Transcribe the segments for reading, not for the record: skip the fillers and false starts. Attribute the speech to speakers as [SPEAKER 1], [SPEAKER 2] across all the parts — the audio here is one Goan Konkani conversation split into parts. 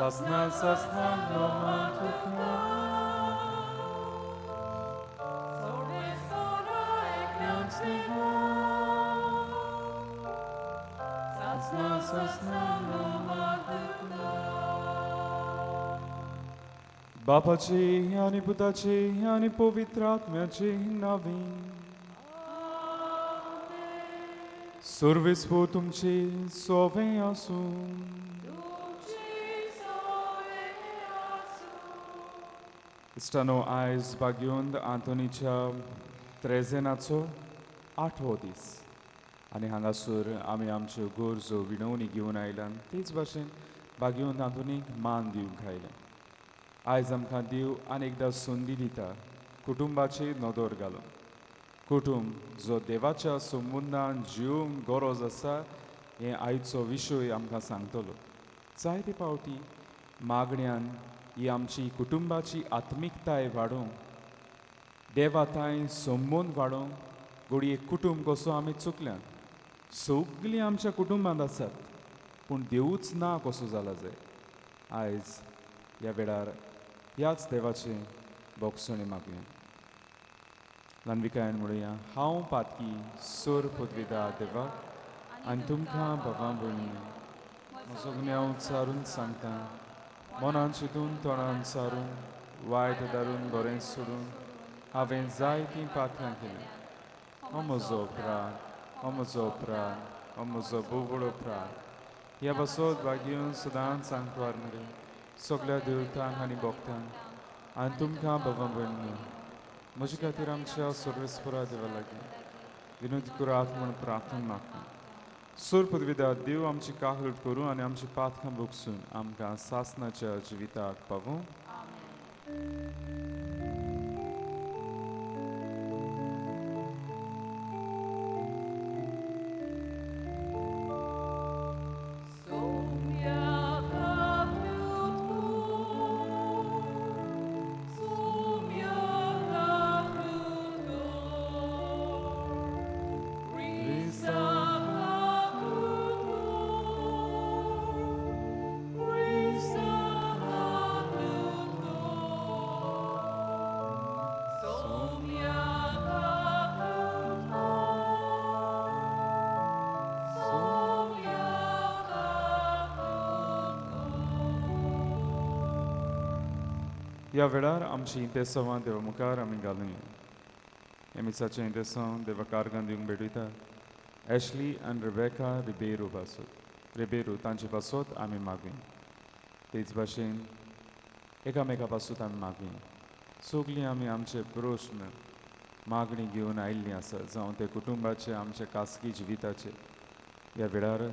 [SPEAKER 1] सासना सासना नोमा तुका. सासना सासना नोमा तुका. बापाचे आनी पुताचे आनी पवित्र आत्म्याचे नावे. सर्वेस्पो तुमचे सोवे आसूं. इश्टानो, आयज बागयोंद आंतोनीच्या त्रेजेनाचो आठवो दीस आनी हांगासर आमी आमच्यो गरजो विणवणी घेवन आयल्यान. तेच भाशेन बागयोंद आंतोनीक मान दिवंक आयलें. आयज आमकां देव आनी एकदां संदी दिता कुटुंबाची नदर घालून. कुटुंब जो देवाच्या संबंदान जिवंक गरज आसा हें आयचो विशय आमकां सांगतलो. जायते फावटी मागण्यान ही आमची कुटुंबाची आत्मिकताय वाडोवंक, देवा थांय संबंद वाडोवंक घडये कुटुंब कसो आमी चुकल्यान. सगळीं आमच्या कुटुंबांत आसात पूण देवूच ना कसो जाला जाय. आयज ह्या वेळार ह्याच देवाचें भोगसणें मागया. ल्हानविकायेन म्हणुया, हांव पातकी सोर पुदविदा देवा आनी तुमकां भावां भयणी म्हजो गुन्यांव चारून सांगता. मनान चिंतून तोंडान सारून वायट दारून बरें सोडून हांवें जायतीं पातकां केलीं. हो म्हजो अपराध, हो म्हजो अपराध, हो म्हजो बोवड अपराध. ह्या पासत भाग्यून सदांच सांगवार मरे सगळ्या देवतांक आनी भक्तांक आनी तुमकां भावां भयणी म्हजे खातीर आमच्या सर्वेस्परा देवा लागीं विनोद करात म्हूण प्रार्थना मागता. सोर पदविदा देव आमची काकलूट करूं आनी आमची पातकां भोगसून आमकां सासनाच्या जिविताक पावूं. ह्या वेळार आमची इंतेसांवां देवा मुखार आमी घालुया. ह्या मिसाचें इंतेसांव देवा कारगान दिवंक भेटयता एशली आनी रेबेका रिबेरो पासत, रिबेरो तांचे पासत आमी मागुया. तेच भाशेन एकामेका पासत आमी मागुया. सगळीं आमी आमचे प्रश्न मागणी घेवन आयिल्लीं आसा, जावं ते कुटुंबाचे आमचे खासगी जिविताचे. ह्या वेळार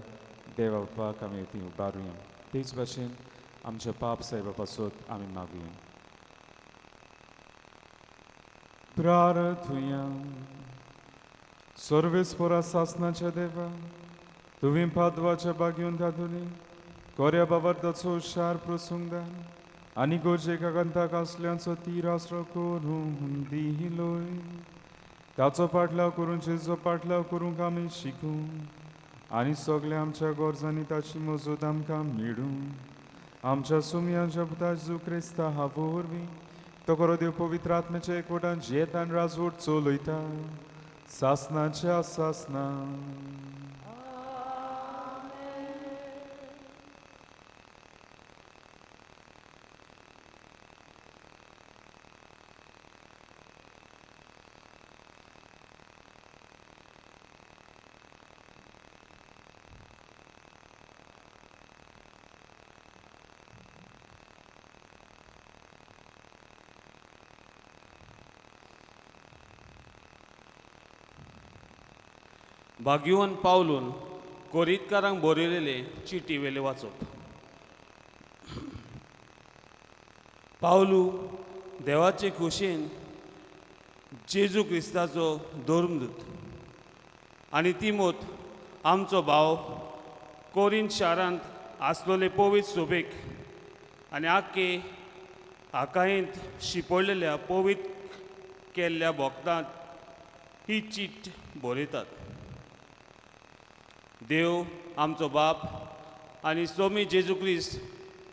[SPEAKER 1] देवा बापाक आमी ती उबारुया. तेच भाशेन आमच्या पाप साहेबा पासत आमी मागुया. प्रार्थुया. सर्वेस्परा सासनाच्या देवा, तुवें पादवाच्या बागेवन दादुली कोऱ्या बावर्ताचो हुशार प्रसंगान आनी गरजेक आगंताक आसल्यांचो तीर आसरो करून दिलोय. ताचो पाटलाव करून जेजो पाटलाव करूंक आमी शिकूं आनी सगल्या आमच्या गरजांनी ताची मजत आमकां मेळूं. आमच्या सुमयांच्या पुता जेजू क्रिस्ता हा वरवीं तो खरो देव पवित्र आत्म्याच्या एकवटान जियेतान राजवट चलयता सासनाच्या सासना.
[SPEAKER 2] भाग्यवन पावलून कोरीतकारांक बरयलेले चिटी वेले वाचप. पावलू देवाचे खोशेन जेजू क्रिस्ताचो धर्मदूत आनी तिमोत आमचो भाव कोरीन शारांत आसलेले पवित्र सोबेक आनी आख्खे आकायेंत शिंपडलेल्या पवित्र केल्ल्या भक्तांत ही चीट बरयतात. देव आमचो बाप आनी स्वामी जेजू क्रिस्त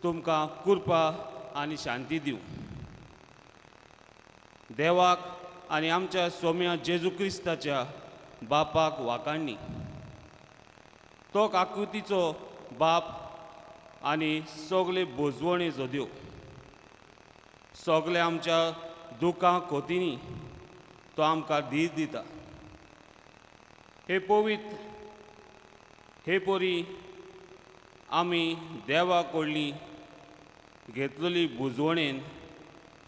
[SPEAKER 2] तुमकां कृपा आनी शांती दिवं. देवाक आनी आमच्या सोम्या जेजू क्रिस्ताच्या बापाक वाकाणणी. तो काकुतीचो बाप आनी सगळे बोजवणेचो देव. सगळे आमच्या दुकां कोतींनी तो आमकां धीर दिता. हे पवित्र हे परी आमी देवा कडली घेतलेली बुजवणेन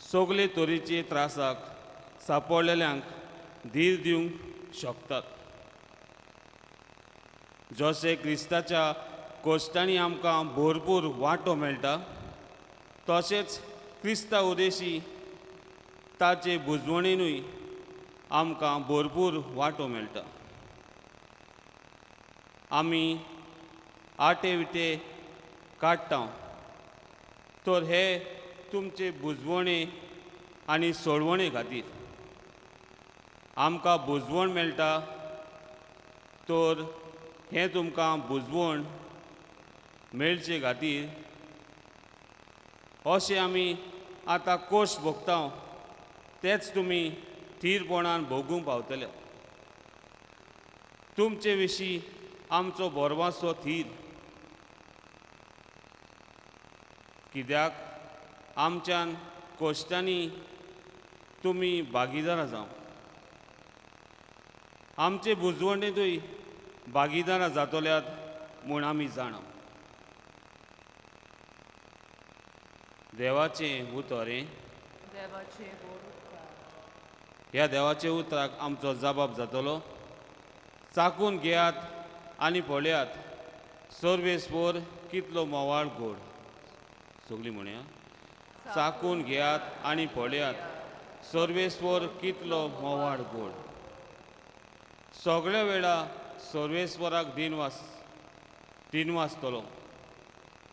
[SPEAKER 2] सगळे तरेचे त्रासाक सापडलेल्यांक धीर दिवंक शकतात. जशें क्रिस्ताच्या कोश्टांनी आमकां भरपूर वांटो मेळटा तशेंच क्रिस्ता उदेशी ताचे बुजवणेनूय आमकां भरपूर वांटो मेळटा. आमी आटे विटे काडटा तर हे तुमचे बुजवणे आनी सोडवणे खातीर आमकां बुजवण मेळटा तर हें तुमकां बुजवण मेळचे खातीर अशें आमी आतां कोश भोगता तेच तुमी थीरपणान भोगूंक पावतले. तुमचे विशीं आमचो भरवासो थीर, कित्याक आमच्यान कोश्टांनी तुमी भागीदारां जावं. आमचे बुजवणेंतूय भागीदारां जातल्यात म्हूण आमी जाणा. देवाचें उतर हें. ह्या देवाच्या उतराक आमचो जबाब जातलो. चाकून घेयात आनी पळयात सर्वेस्पोर कितलो मोवाळ गोड. सगळीं म्हणया, चाकून घेयात आनी पळयात सर्वेस्पोर कितलो मोवाळ गोड. सगळ्या वेळा सर्वेस्वराक दिनवासतलो.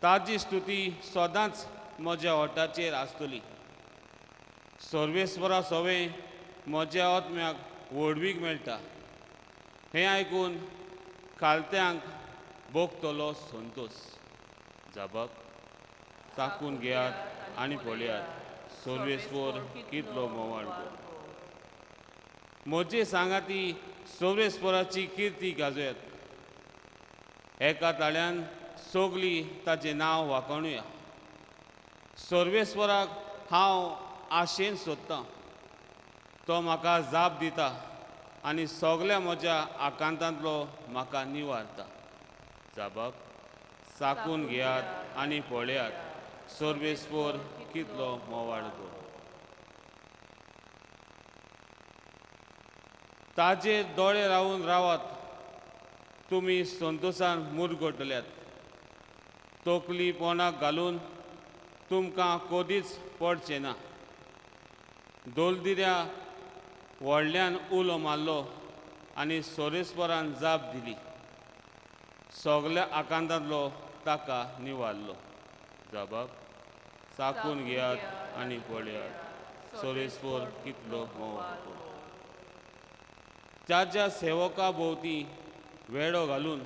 [SPEAKER 2] ताजी स्तुती सदांच म्हज्या ओठाचेर आसतली. सर्वेस्वरा सवें म्हज्या आत्म्याक व्हडवीक मेळटा. हें आयकून खालत्यांक भोगतलो संतोश. जाबाक चाकून घेयात आनी पळयात सर्वेस्वर कितलो मोवाळ गोड. म्हजे सांगाती सर्वेस्वराची किर्ती गाजोयात. एका ताळ्यान सगळीं ताचें नांव वाखणुया. सर्वेस्वराक हांव आशेन सोदतां, तो म्हाका जाप दिता आनी सगल्या म्हज्या आकांतांतलो म्हाका निवारता. जाबाक चाकून घेयात आनी पळयात सर्वेस्वर कितलो मोवाळ गोड. ताजेर दोळे रावून रावात, तुमी संतोशान मुरगटल्यात. तकली पोणाक घालून तुमकां कदीच पडचें ना. दोलदिऱ्या व्हडल्यान उलो मारलो आनी सोरेस्वरान जाप दिली. सगल्या आकांतांतलो ताका निवारलो. जाबाक चाकून घेयात आनी पळयात सोरेस्वर कितलो मोवाळ गोड. ज्या सेवका भोंवती वेडो घालून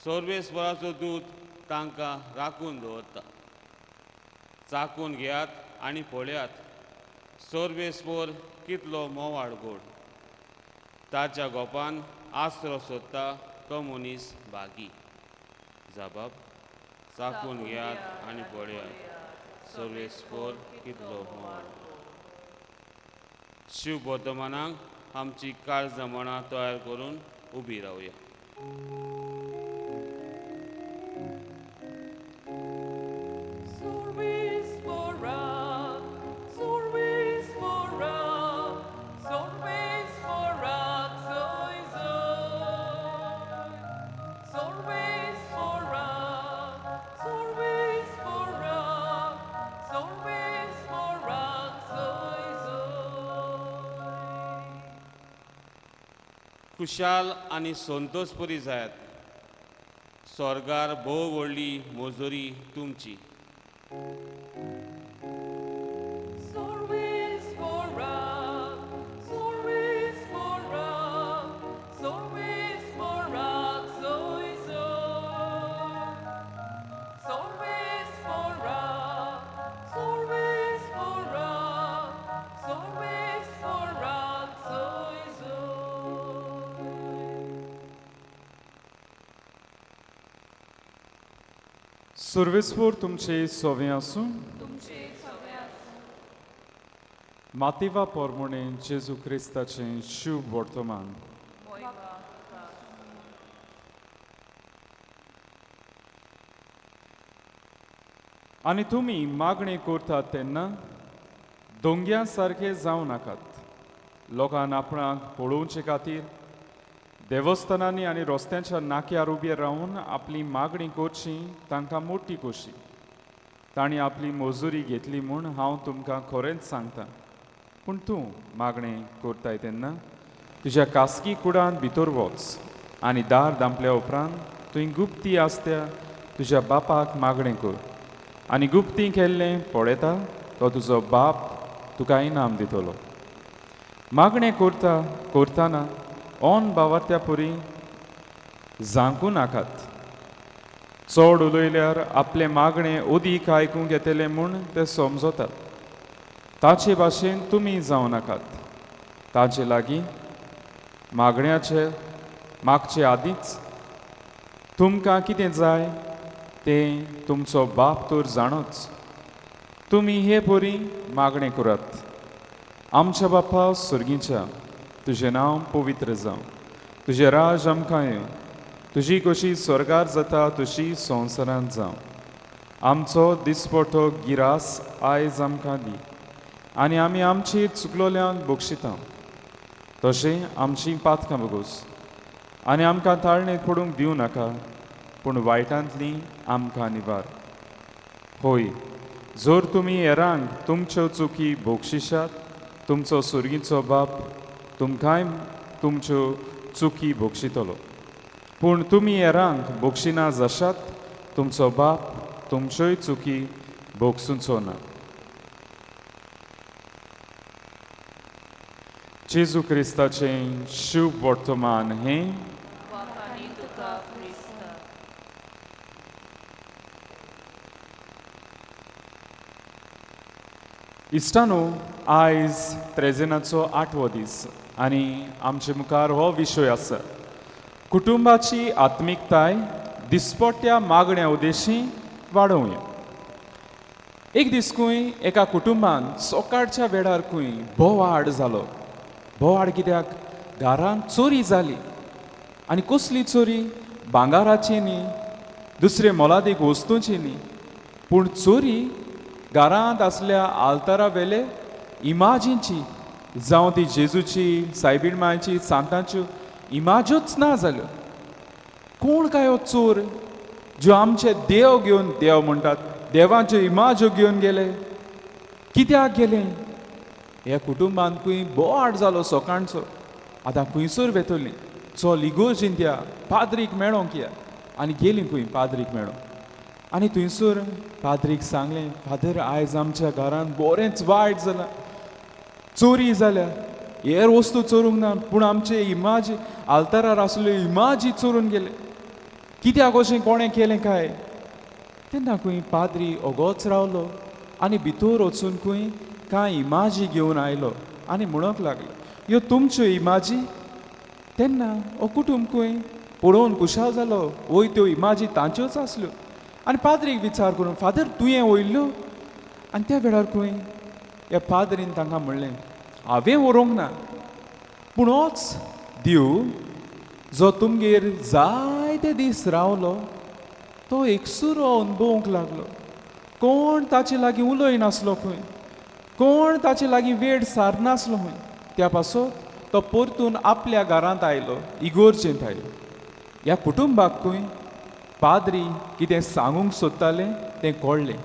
[SPEAKER 2] सर्वेस्वराचो दूत तांकां राखून दवरता. चाकून घेयात आनी पळयात सर्वेस्वर कितलो मोवाळ गोड. ताच्या गोपान आसरो सोदता तो मनीस भागी. जाबाब चाकून घेयात आनी पळयात सर्वेस्वर कितलो मोवाळ गोड. शिव वर्तमानाक आमची काळजां मनां तयार करून उबी रावया. खुशाल आनी संतोषपुरी जायात. स्वर्गार भोव व्हडली मजुरी तुमची.
[SPEAKER 1] सुर्वेस्वर तुमचे सोवे आसूं.
[SPEAKER 3] तुमचे सगळे आसूं.
[SPEAKER 1] मातेवा पोरमुणे जेजू क्रिस्ताचें शुभ वर्तमान.
[SPEAKER 3] मोयबा तुका.
[SPEAKER 1] आनी तुमी मागणें करतात तेन्ना दोंग्या सारके जावं नाकात. लोकान आपणाक पळोवचे खातीर देवस्थानांनी आनी रस्त्यांच्या नाक्यार उबे रावन आपली मागणी करची तांकां मोटी कशी. तांणी आपली मजुरी घेतली म्हूण हांव तुमकां खरेंच सांगता. पूण तूं मागणें करताय तेन्ना तुज्या खासगी कुडांत भितर वच आनी दार धांपल्या उपरांत तुवें गुप्ती आसत्या तुज्या बापाक मागणें कर आनी गुप्ती केल्लें पळयता तो तुजो बाप तुका इनाम दितलो. मागणें करता करतना ऑन बावात्या पुरी जांकू नाकात. चड उलयल्यार आपलें मागणें अदीक आयकूंक येतलें म्हूण ते समजतात. ताचे भाशेन तुमी जावं नाकात. ताचे लागीं मागण्याचे मागचे आदींच तुमकां कितें जाय तें तुमचो बाप तर जाणोच. तुमी हे परी मागणें करात. आमच्या बापा सर्गीच्या, तुजें नांव पवित्र जावं, तुजें राज आमकां येवं, तुजी कशी स्वर्गार जाता तशी संवसारांत जावं. आमचो दिसपटो गिरास आयज आमकां दी आनी आमी आमची चुकलोल्यांक बक्षिता तशें आमची पातकां बगोस आनी आमकां ताळणेंत पडूंक दिवं नाका, पूण वायटांतली आमकां निवार. होय, जर तुमी हेरांक तुमच्यो चुकी बक्षिशात तुमचो सुर्गीचो बाप तुमकांय तुमच्यो चुकी बक्षितलो. पूण तुमी हेरांक बक्षिना जाशात तुमचो बाप तुमच्योय चुकी बक्षुचो ना. जेजू क्रिस्ताचें शुभ वर्तमान हें.
[SPEAKER 3] वाखाणी तुका क्रिस्ता.
[SPEAKER 1] इश्टानो, आयज त्रेजेनाचो आठवो दीस आनी आमचे मुखार हो विशय आसा, कुटुंबाची आत्मिकताय दिसपट्ट्या मागण्या उद्देशी वाडोवया. एक दीस खंय एका कुटुंबान सकाळच्या वेळार खंय बोवाळ जालो. बोवाळ कित्याक? घरांत चोरी जाली. आनी कसली चोरी? भांगाराची न्ही, दुसरे मोलादीक वस्तूंची न्ही, पूण चोरी घरांत आसल्या आल्तारा वेले इमाजींची, जावं ती जेजूची, सायबीण मायची, सांतांच्यो इमाज्योच ना जाल्यो. कोण काय हो चोर ज्यो आमचे देव घेवन, देव म्हणटात देवाच्यो इमाज्यो घेवन गेले? कित्याक गेले? ह्या कुटुंबांत खंय बोवाळ जालो सकाळचो. आतां खंयसर वेतली? चल इगोर्जींत या, पाद्रीक मेळोंक या. आनी गेली खंय पाद्रीक मेळोंक. आनी थंयसर पाद्रीक सांगलें, फादर आयज आमच्या घरांत बरेंच वायट जालां, चोरी जाल्या, हेर वस्तू चोरूंक ना पूण आमचे इमाजी आल्तारार आसल्यो इमाजी चोरून गेले. कित्याक अशें कोणें केलें काय? तेन्ना खंय पाद्री ओगोच रावलो आनी भितर वचून खंय कांय इमाजी घेवन आयलो आनी म्हणूंक लागलो, ह्यो तुमच्यो इमाजी? तेन्ना हो कुटुंब खंय पळोवन खुशाल जालो. वय, त्यो इमाजी तांच्योच आसल्यो. आनी पाद्रीक विचार करून, फादर तुवें वयल्ल्यो? आनी त्या वेळार खंय ह्या पाद्रीन तांकां म्हणलें, हांवें व्हरूंक ना, पूण होच देव जो तुमगेर जायते दीस रावलो तो एकसुरो अनुभवूंक लागलो. कोण ताचे लागीं उलयनासलो खंय, कोण ताचे लागीं वेळ सारनासलो खंय. त्या पासत तो परतून आपल्या घरांत आयलो, इगोर्जेंत आयलो. ह्या कुटुंबाक खंय पाद्री कितें सांगूंक सोदतालें तें कळ्ळें,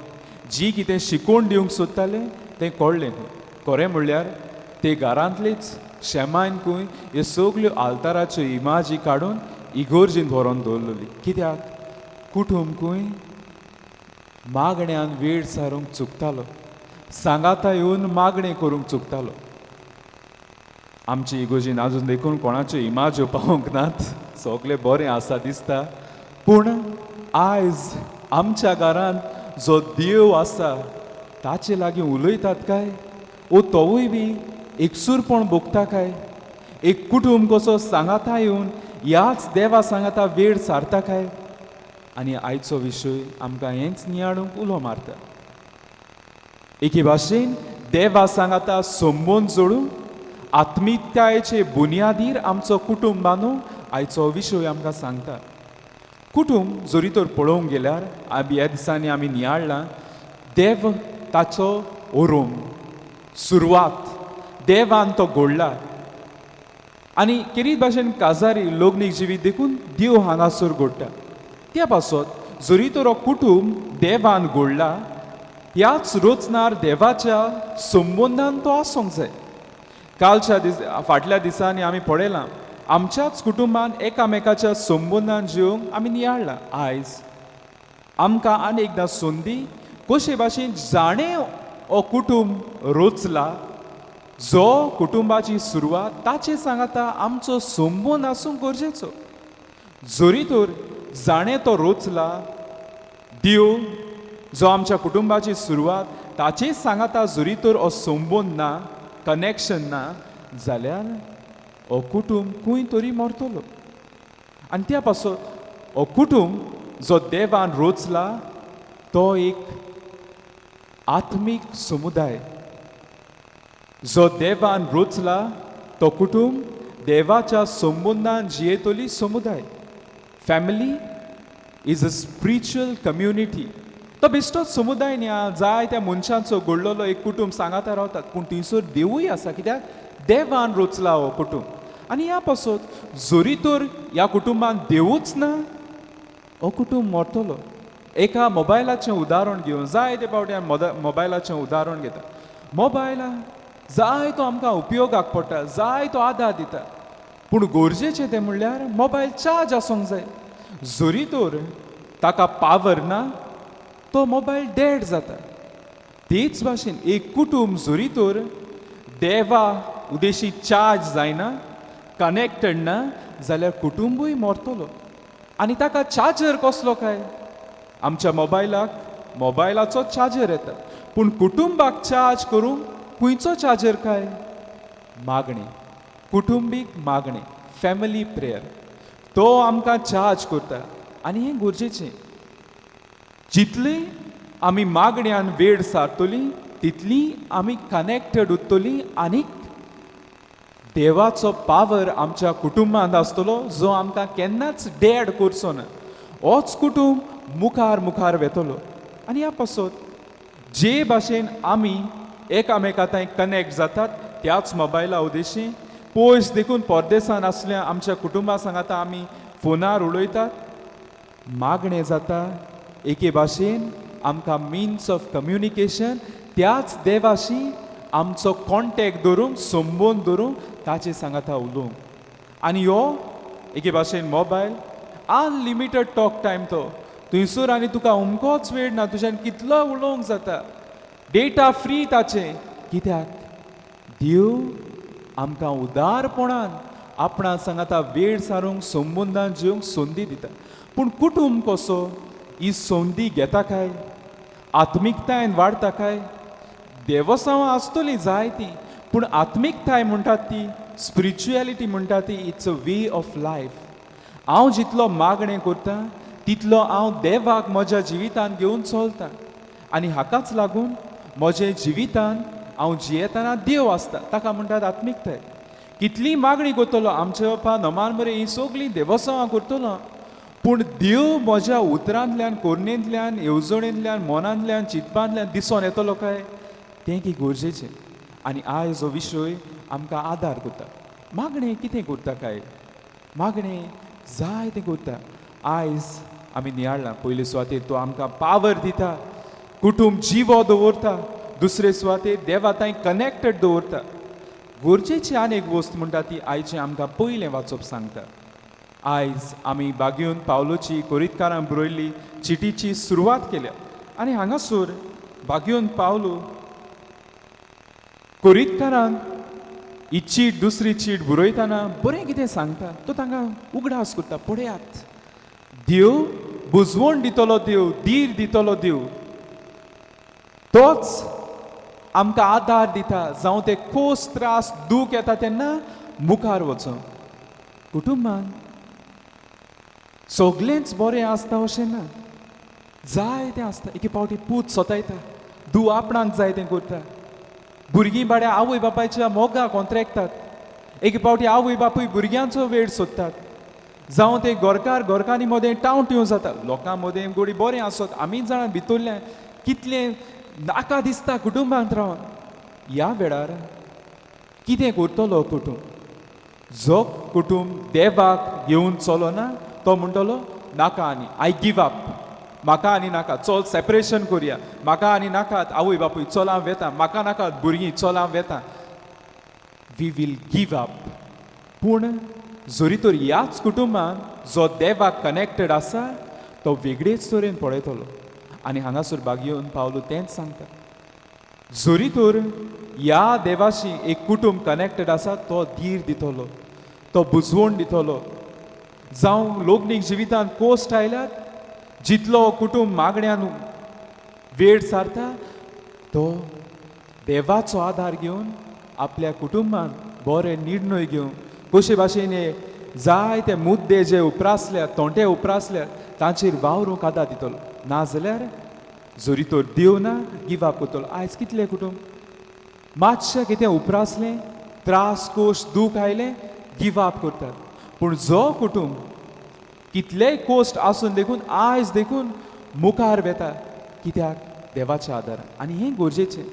[SPEAKER 1] जी कितें शिकोवन दिवंक सोदतालें तें कळ्ळें खंय. खरें म्हणल्यार ते घरांतलेच शेमायन खंय ह्यो सगल्यो आल्ताराच्यो इमाजी काडून इगोर्जीन व्हरोन दवरलेली. कित्याक? कुटुंब खंय मागण्यान वेळ सारूंक चुकतालो, सांगाता येवन मागणें करूंक चुकतालो. आमची इगोर्जीन आजून देखून कोणाच्यो इमाज्यो पावोंक नात, सगळें बरें आसा दिसता. पूण आयज आमच्या घरांत जो देव आसा ताचे लागीं उलयतात काय? ओ तोवूय बी एकसूरपण भोगता काय? एक कुटुंब कसो सांगाता येवन ह्याच देवा सांगाता वेळ सारता काय? आनी आयचो विशय आमकां हेंच नियाळूंक उलो मारता. एके भाशेन देवा सांगाता संबंद जोडूंक आत्मिकतायेचे बुन्यादीर आमचो कुटुंब बांदूंक आयचो विशय आमकां सांगता. कुटुंब जरी तर पळोवंक गेल्यार आमी ह्या दिसांनी आमी नियाळ्ळां, देव ताचो ओरोम सुरवात देवान तो घडला आनी केरीत भाशेन काजारी लग्नीक जिवीत देखून देव हांगासर घडटा. त्या पासत जरी तर हो कुटुंब देवान घडला, ह्याच रचणार देवाच्या संबंदान तो आसूंक जाय. कालच्या दीस फाटल्या दिसांनी आमी पळयलां आमच्याच कुटुंबान एकामेकाच्या संबंदान जिवंक आमी नियाळ्ळां. आयज आमकां आनी एकदां संदी कशे भाशेन जाणें हो कुटुंब रचला, जो कुटुंबाची सुरवात ताचे सांगाता आमचो संबंद आसूंक गरजेचो. जरी तर जाणें तो रचला देव जो आमच्या कुटुंबाची सुरवात ताचेच सांगाता जरी तर हो संबंद ना, कनेक्शन ना जाल्यार हो कुटुंब खंय तरी मरतलो. आनी त्या पासत हो कुटुंब जो देवान रचला तो एक आत्मीक समुदाय. जो देवान रचला तो कुटुंब देवाच्या संबंदान जियेतली समुदाय. Family is a spiritual community. तो बेश्टोच समुदाय न्ही आं, जाय त्या मनशांचो घडलेलो एक कुटुंब सांगाता रावतात, पूण थंयसर देवूय आसा, कित्याक देवान रचला हो कुटुंब. आनी ह्या पासत जरी तर ह्या कुटुंबान देवूच ना, हो कुटुंब मरतलो. एका मोबायलाचें उदाहरण घेवन जायते फावटी आमी मोबायलाचें उदाहरण घेता. मोबायल जाय तो आमकां उपयोगाक पडटा, जाय तो आदार दिता, पूण गरजेचें तें म्हणल्यार मोबायल चार्ज आसूंक जाय. जरी तर ताका पावर ना तो मोबायल डेड जाता. तेच भाशेन एक कुटुंब जरी तर देवा उदेशी चार्ज जायना, कनेक्टेड ना जाल्यार कुटुंबूय मरतलो. आनी ताका चार्जर कसलो काय? आमच्या मोबायलाक मोबायलाचो चार्जर येता, पूण कुटुंबाक चार्ज करूंक खंयचो चार्जर काय? मागणें, कुटुंबीक मागणें, फॅमिली प्रेयर तो आमकां चार्ज करता. आनी हें गरजेचें. जितली आमी मागण्यान वेळ सारतली तितली आमी कनेक्टेड उरतली आनीक देवाचो पावर आमच्या कुटुंबांत आसतलो जो आमकां केन्नाच डेड करचो ना. होच कुटुंब मुखार मुखार वेतलो. आनी ह्या पासत जे भाशेन आमी एकामेका थंय कनेक्ट जातात त्याच मोबायला उद्देशी पयस देखून परदेसान आसल्या आमच्या कुटुंबा सांगाता आमी फोनार उलयतात, मागणें जाता. एके भाशेन आमकां मिन्स ऑफ कम्युनिकेशन त्याच देवाशी आमचो कॉन्टेक्ट दवरूंक, संबंद दवरूंक, ताचे सांगाता उलोवंक. आनी ह्यो एके भाशेन मोबायल अनलिमिटेड टॉक टायम तो थंयसर आनी तुका अमकोच वेळ ना, तुज्यान कितलो उलोवंक जाता, डेटा फ्री ताचें. कित्याक देव आमकां उदारपणान आपणा सांगाता वेळ सारूंक, संबंदान जिवंक संदी दिता. पूण कुटुंब कसो ही संदी घेता काय? आत्मिकतायेन वाडटा काय? देवसांवां आसतलीं जायतीं, पूण आत्मिकताय म्हणटात ती, स्पिरिच्युएलिटी म्हणटा ती, it's a way of life. हांव जितलो मागणें करता तितलो हांव देवाक म्हज्या जिवितान घेवन चलता आनी हाकाच लागून म्हज्या जिवितान हांव जियेतना देव आसता, ताका म्हणटात आत्मिकताय. कितली मागणी करतलो आमचे बापा नमान बरें ही सगळीं देवसांवां करतलो, पूण देव म्हज्या उतरांतल्यान, कोरणेंतल्यान, येवजणेंतल्यान, मनांतल्यान, चिंतपांतल्यान दिसोन येतलो काय? तें की गरजेचें. आनी आयज हो विशय आमकां आदार करता. मागणें कितें करता काय? मागणें जाय तें करता. आयज आमी नियाळ्ळां, पयले सुवातेर तो आमकां पावर दिता, कुटुंब जिवो दवरता, दुसरे सुवातेर देवा थंय कनेक्टेड दवरता. गरजेची आनी एक वस्त म्हणटा ती आयचें आमकां पयलें वाचप सांगता. आयज आमी बागेवन पावलोची कोरितकारां बरयल्ली चिटीची सुरवात केल्या आनी हांगासर बागेवन पावलो कोरितकारान ही चीट, दुसरी चीट बरयतना बरें कितें सांगता. तो तांकां उगडास करता, पळयात देव बुजवण दितलो, देव धीर दितलो, देव तोच आमकां आदार दिता. जावं ते खोस, त्रास, दूख येता तेन्ना मुखार वचोंक. कुटुंबान सगलेंच बरें आसता अशें ना, जाय तें आसता. एके फावटी पूत सोतायता, धूव आपणाक जाय तें करता, भुरगीं बाड्या आवय बापायच्या मोगाक कोंत्रेकतात, एके फावटी आवय बापूय भुरग्यांचो वेळ सोदतात, जावं ते गोरकार गोरकांनी मदें टाव ट्यूं जाता. लोकां मदें गोडी बरें आसत, आमी जाणां भितरल्यान कितलें नाका दिसता कुटुंबांत रावन. ह्या वेळार कितें करतलो कुटूंब? जो कुटूंब देवाक घेवन चलना तो म्हणटलो नाका आनी I give up, म्हाका आनी नाका, चल सेपरेशन करुया, म्हाका आनी नाकात आवय बापूय, चल हांव वेता, म्हाका नाकात भुरगीं, चल हांव वेता. We will give up. पूण जरी तर ह्याच कुटुंबान जो देवाक कनेक्टेड आसा तो वेगळेच तरेन पळयतलो. आनी हांगासर बागयोवन पावलो तेंच सांगता, जरी तर ह्या देवाशी एक कुटुंब कनेक्टेड आसा तो धीर दितलो, तो बुजवण दितलो. जावं लोकनीक जिवितांत कोश्ट आयल्यात, जितलो कुटुंब मागण्यान वेळ सारता तो देवाचो आदार घेवन आपल्या कुटुंबान बरे निर्णय घेवन कशे भाशेन हे जायते मुद्दे जे उप्रासल्यात, तोंटे उप्रासल्यात तांचेर वावरूंक आदार दितलो. नाजाल्यार जरी तर देव ना गिव अप करतलो. आयज कितले कुटुंब मातशें कितें उप्रासलें, त्रास कोश दूख आयलें, गिव अप करतात. पूण जो कुटुंब कितलेय कोश्ट आसून देखून आयज देखून मुखार वेता, कित्याक? देवाच्या आदारान. आनी हें गरजेचें.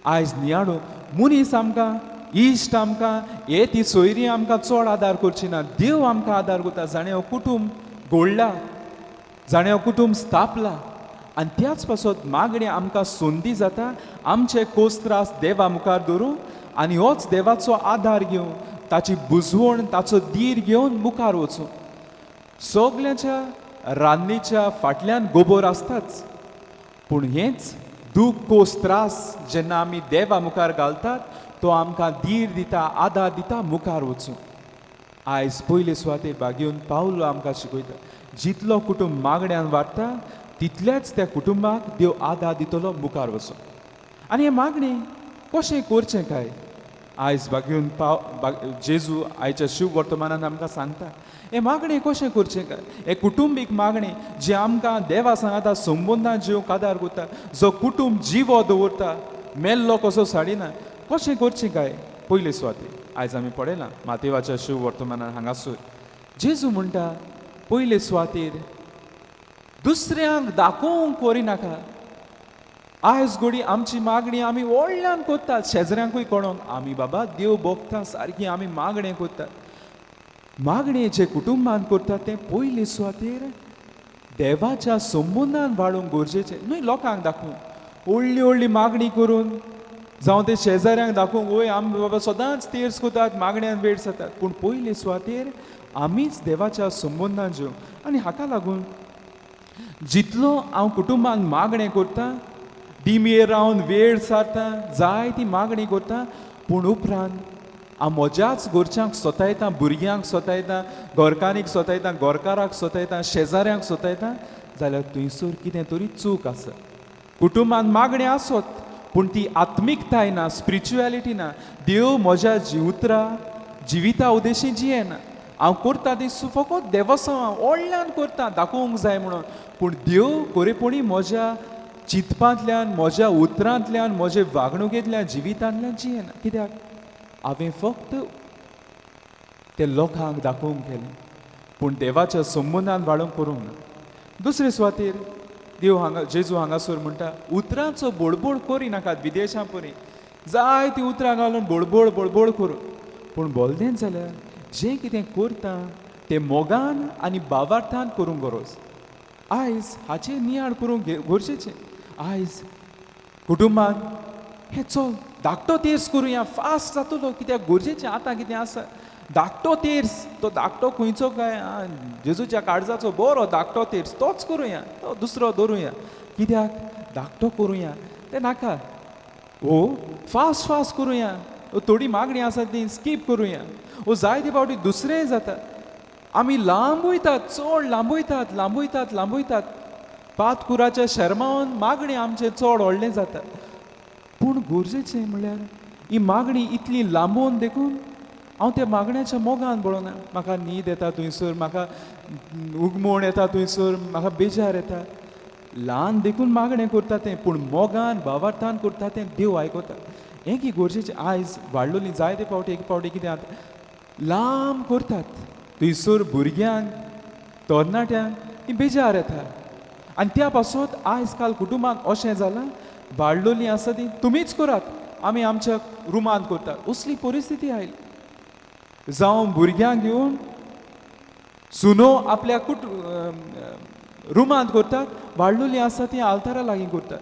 [SPEAKER 1] आयज नियाळून मनीस आमकां, इश्ट आमकां, हे ती सोयरी आमकां चड आदार करची ना, देव आमकां आदार करता. जाणें हो कुटुंब घोडला, जाणें हो कुटुंब स्थापला, आनी त्याच पासत मागणें आमकां संदी जाता आमचे कोस त्रास देवा मुखार दवरून आनी होच देवाचो आदार घेवन, ताची बुजवण, ताचो धीर घेवन मुखार वचूं. सगल्यांच्या रान्नीच्या फाटल्यान गोबोर आसताच, पूण हेंच दूख कोस त्रास जेन्ना आमी देवा मुखार घालतात तो आमकां धीर दिता, आदार दिता मुखार वचूं. आयज पयले सुवातेर बागेवन पावलो आमकां शिकयता, जितलो कुटुंब मागण्यान वाडटा तितल्याच त्या कुटुंबाक देव आदार दितलो मुखार वचूं. आनी हें मागणें कशें करचें काय? आयज बागेवन पाव जेजू आयच्या शिव वर्तमानान आमकां सांगता हें मागणें कशें करचें काय. हें कुटुंबीक मागणें जें आमकां देवा सांगाता संबंदान जिवंक आदार करता, जो कुटुंब जिवो दवरता, मेल्लो कसो साडिना, कशें करचें काय? पयले सुवातेर आयज आमी पळयलां मातेवाच्या शिव वर्तमानान हांगासर जेजू म्हणटा पयले सुवातेर दुसऱ्यांक दाखोवंक करिनाका. आयज घोडी आमची मागणी आमी व्हडल्यान करतात, शेजऱ्यांकूय कळोंक आमी बाबा देव भोगता सारकी आमी मागणें करतात. मागणें जे कुटुंबान करतात तें पयले सुवातेर देवाच्या संबंदान वाडोवंक गरजेचें न्हय, लोकांक दाखोवंक व्हडली व्हडली मागणी करून, जावं ते शेजाऱ्यांक दाखोवंक वय आमी बाबा सदांच तेर्स करतात, मागण्यान वेळ जातात. पूण पयले सुवातेर आमीच देवाच्या संबंदान जेवंक. आनी हाका लागून जितलो हांव कुटुंबान मागणें करता, दिमयेर रावन वेळ सारता, जायती मागणी करता, पूण उपरांत हांव म्हज्याच घरच्यांक सोतायता, भुरग्यांक सोतायता, घरकान्नीक सोतायता, घरकाराक सोतायता, शेजाऱ्यांक सोतायता, जाल्यार थंयसर कितें तरी चूक आसा. कुटुंबान मागणें आसत पूण ती आत्मिकताय ना, स्पिरिच्युएलिटी ना, देव म्हज्या जिवत्रा जिविता उद्देशी जियेना. हांव करता ती फकत देवसांव व्हडल्यान करता दाखोवंक जाय म्हणून, पूण देव खरेपणी म्हज्या चिंतपांतल्यान, म्हज्या उतरांतल्यान, म्हजे वागणुकेंतल्यान, जिवितांतल्यान जियेना. कित्याक? हांवें फक्त ते लोकांक दाखोवंक केलें, पूण देवाच्या संबंदान वाडोवंक करूंक ना. दुसरे सुवातेर देव हांगा जेजू हांगासर म्हणटा उतरांचो बोडबोड करिनाकात, विदेशां परी जायतीं उतरां घालून बोडबोड बोडबोड करून, पूण बोलदें जाल्यार जें कितें करता तें मोगान आनी भावार्थान करूंक गरज. आयज हाचेर नियाळ करूंक गरजेचें. आयज कुटुंबान हें चल धाकटो तेर्स करुया, फास्ट जातलो, कित्याक गरजेचें आतां कितें आसा धाकटो तेर्स, तो धाकटो खंयचो काय जेजूच्या काळजाचो बरो धाकटो तेर्स तोच करुया, तो दुसरो दवरुया, कित्याक धाकटो करुया तें नाका, ओ फास्ट फास्ट करुया, थोडी मागणी आसा ती स्कीप करुया. ओ जायते फावटी दुसरेंय जाता, आमी लांबयतात, चड लांबयतात, लांबयतात, लांबयतात, पातकुराच्या शर्मावन मागणी आमचें चड व्हडलें जाता. पूण गरजेचें म्हणल्यार ही मागणी इतली लांबोवन देखून हांव त्या मागण्याच्या मोगान पळोवना. म्हाका न्हीद येता थंयसर, म्हाका उगमोण येता थंयसर, म्हाका बेजार येता. ल्हान देखून मागणें करता तें, पूण मोगान भावार्थान करता तें देव आयकता. हें की गरजेचें. आयज वाडलोली जायते फावटी एक फावटी कितें जाता, लांब करतात थंयसर भुरग्यांक तरणाट्यांक ती बेजार येता. आनी त्या पासत आयज काल कुटुंबाक अशें जालां, वाडलोलीं आसा ती तुमीच करात, आमी आमच्या रुमांत करतात, असली परिस्थिती आयली. जावं भुरग्यांक घेवन सुनो आपल्या रुमांत करतात, वाडलोलीं आसा ती आल्तारा लागीं करतात.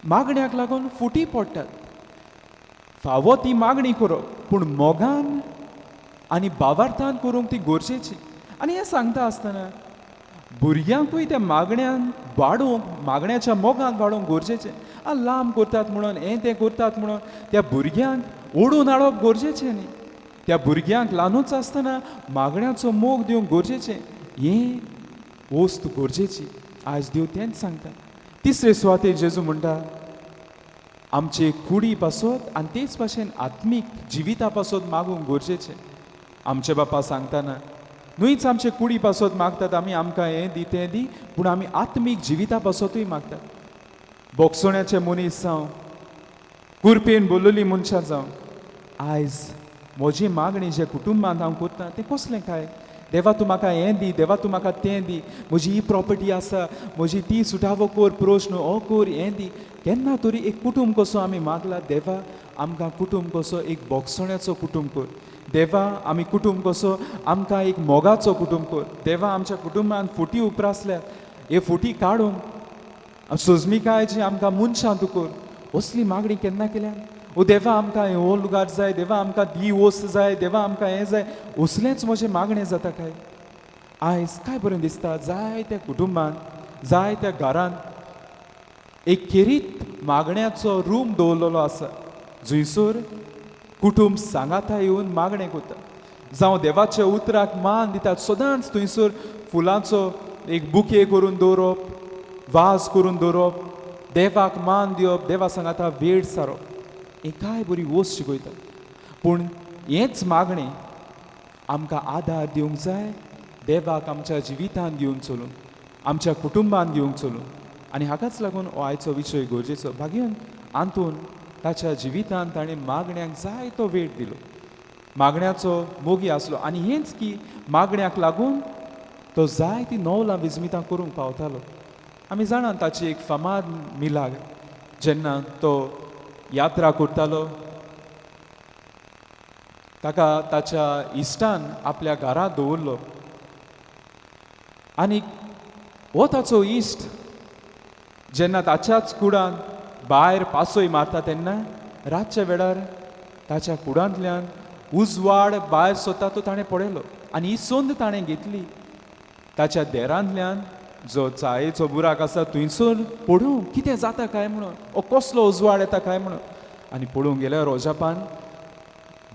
[SPEAKER 1] मागण्याक लागून फुटी पडटात. फावो ती मागणी करप, पूण मोगान आनी भावार्थान करूंक ती गरजेची. आनी हें सांगता आसतना भुरग्यांकूय त्या मागण्यान वाडोवंक, मागण्याच्या मोगान वाडोवंक गरजेचें. लांब करतात म्हणून हें तें करतात म्हणून त्या भुरग्यांक ओडून हाडप गरजेचें न्ही. त्या भुरग्यांक ल्हानूच आसतना मागण्याचो मोग दिवंक गरजेचें. हें वस्त गरजेची. आयज देव तेंच सांगता. तिसरे सुवातेर जेजू म्हणटा, आमचे कुडी पासत आनी तेच भाशेन आत्मीक जिविता पासत मागूंक गरजेचें. आमचे बापा सांगतना न्हूच आमचे कुडी पासत मागतात आमी, आमकां हें दी तें दी, पूण आमी आत्मीक जिविता पासतूय मागतात. बोगसोण्याचे मनीस जावं, कुरपेन बोल्लोली मनशां जावं, आयज म्हजी मागणी जे कुटुंबांत हांव करता तें कसलें काय? देवा तूं म्हाका हें दी, देवा तूं म्हाका तें दी, म्हजी ही प्रॉपर्टी आसा, म्हजी ती सुटावो कर, प्रश्न हो कर, हें दी. केन्ना तरी एक कुटुंब कसो आमी मागला, देवा आमकां कुटुंब कसो एक बोगसण्याचो कुटुंब कर, देवा आमी कुटुंब कसो आमकां एक मोगाचो कुटुंब कर, देवा आमच्या कुटुंबान फुटी उप्रासल्या, हे फुटी काडूंक सोजमिकाय जी आमकां मनशां तूं कर, असली मागणी केन्ना केल्या? ओ देवा आमकां हो लुगार जाय, देवा आमकां ही वस्त जाय, देवा आमकां हें जाय, असलेंच म्हजें मागणें जाता काय? आयज काय बरें दिसता, जायत्या कुटुंबान, जायत्या घरांत एक खेरीत मागण्याचो रूम दवरलेलो आसा, जंयसर कुटुंब सांगाता येवन मागणें करता, जावं देवाच्या उतराक मान दितात. सदांच थंयसर फुलांचो एक बुके करून दवरप, वाज करून दवरप, देवाक मान दिवप, देवा सांगाता वेळ सारप, हें काय बरी वस्त शिकयता. पूण हेंच मागणें आमकां आदार दिवंक जाय, देवाक आमच्या जिवितान घेवन चलूंक, आमच्या कुटुंबान घेवंक चलूंक. आनी हाकाच लागून हो आयचो विशय गरजेचो. भागयन आंतून ताच्या जिवितान ताणें मागण्याक जायतो वेळ दिलो, मागण्याचो मोगी आसलो. आनी हेंच की मागण्याक लागून तो जायती नवलां विजमितां करूंक पावतालो. आमी जाणात ताची एक फामाद मिलाग, जेन्ना तो यात्रा करतालो, ताका ताच्या इश्टान आपल्या घरा दवरलो आनी हो ताचो इश्ट जेन्ना ताच्याच कुडान भायर पासय मारता तेन्ना रातच्या वेळार ताच्या कुडांतल्यान उजवाड भायर सोदता तो ताणें पळयलो आनी ही संद ताणें घेतली. ताच्या देरांतल्यान जो चायेचो बुराक आसा थंयसर पळोवंक कितें जाता काय म्हणून, ओ कसलो उजवाड येता काय म्हणून. आनी पळोवंक गेल्यार रोजापान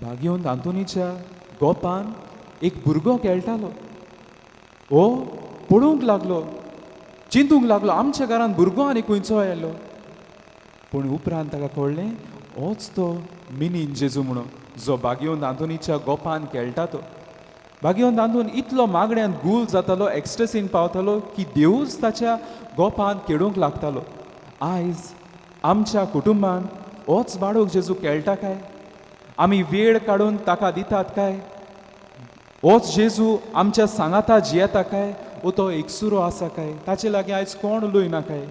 [SPEAKER 1] भागेवन आंतोनीच्या गोपान एक भुरगो खेळटालो. हो पळोवंक लागलो, चिंतूंक लागलो, आमच्या घरान भुरगो आनी खंयचो आयलो. पूण उपरांत ताका कळ्ळें होच तो मिनीन जेजू म्हणून, जो बागेवन आंतोनीच्या गोपान खेळटा तो. बागेवन आंतोन इतलो मागण्यान गूल जातालो, एक्स्ट्रेसीन पावतालो की देवूच ताच्या गोपान खेळूंक लागतालो. आयज आमच्या कुटुंबान होच बाळक जेजू खेळटा काय? आमी वेळ काडून ताका दितात काय? होच जेजू आमच्या सांगाता जियेता काय? ओ तो एकसुरो आसा काय? ताचे लागीं आयज कोण उलयना काय?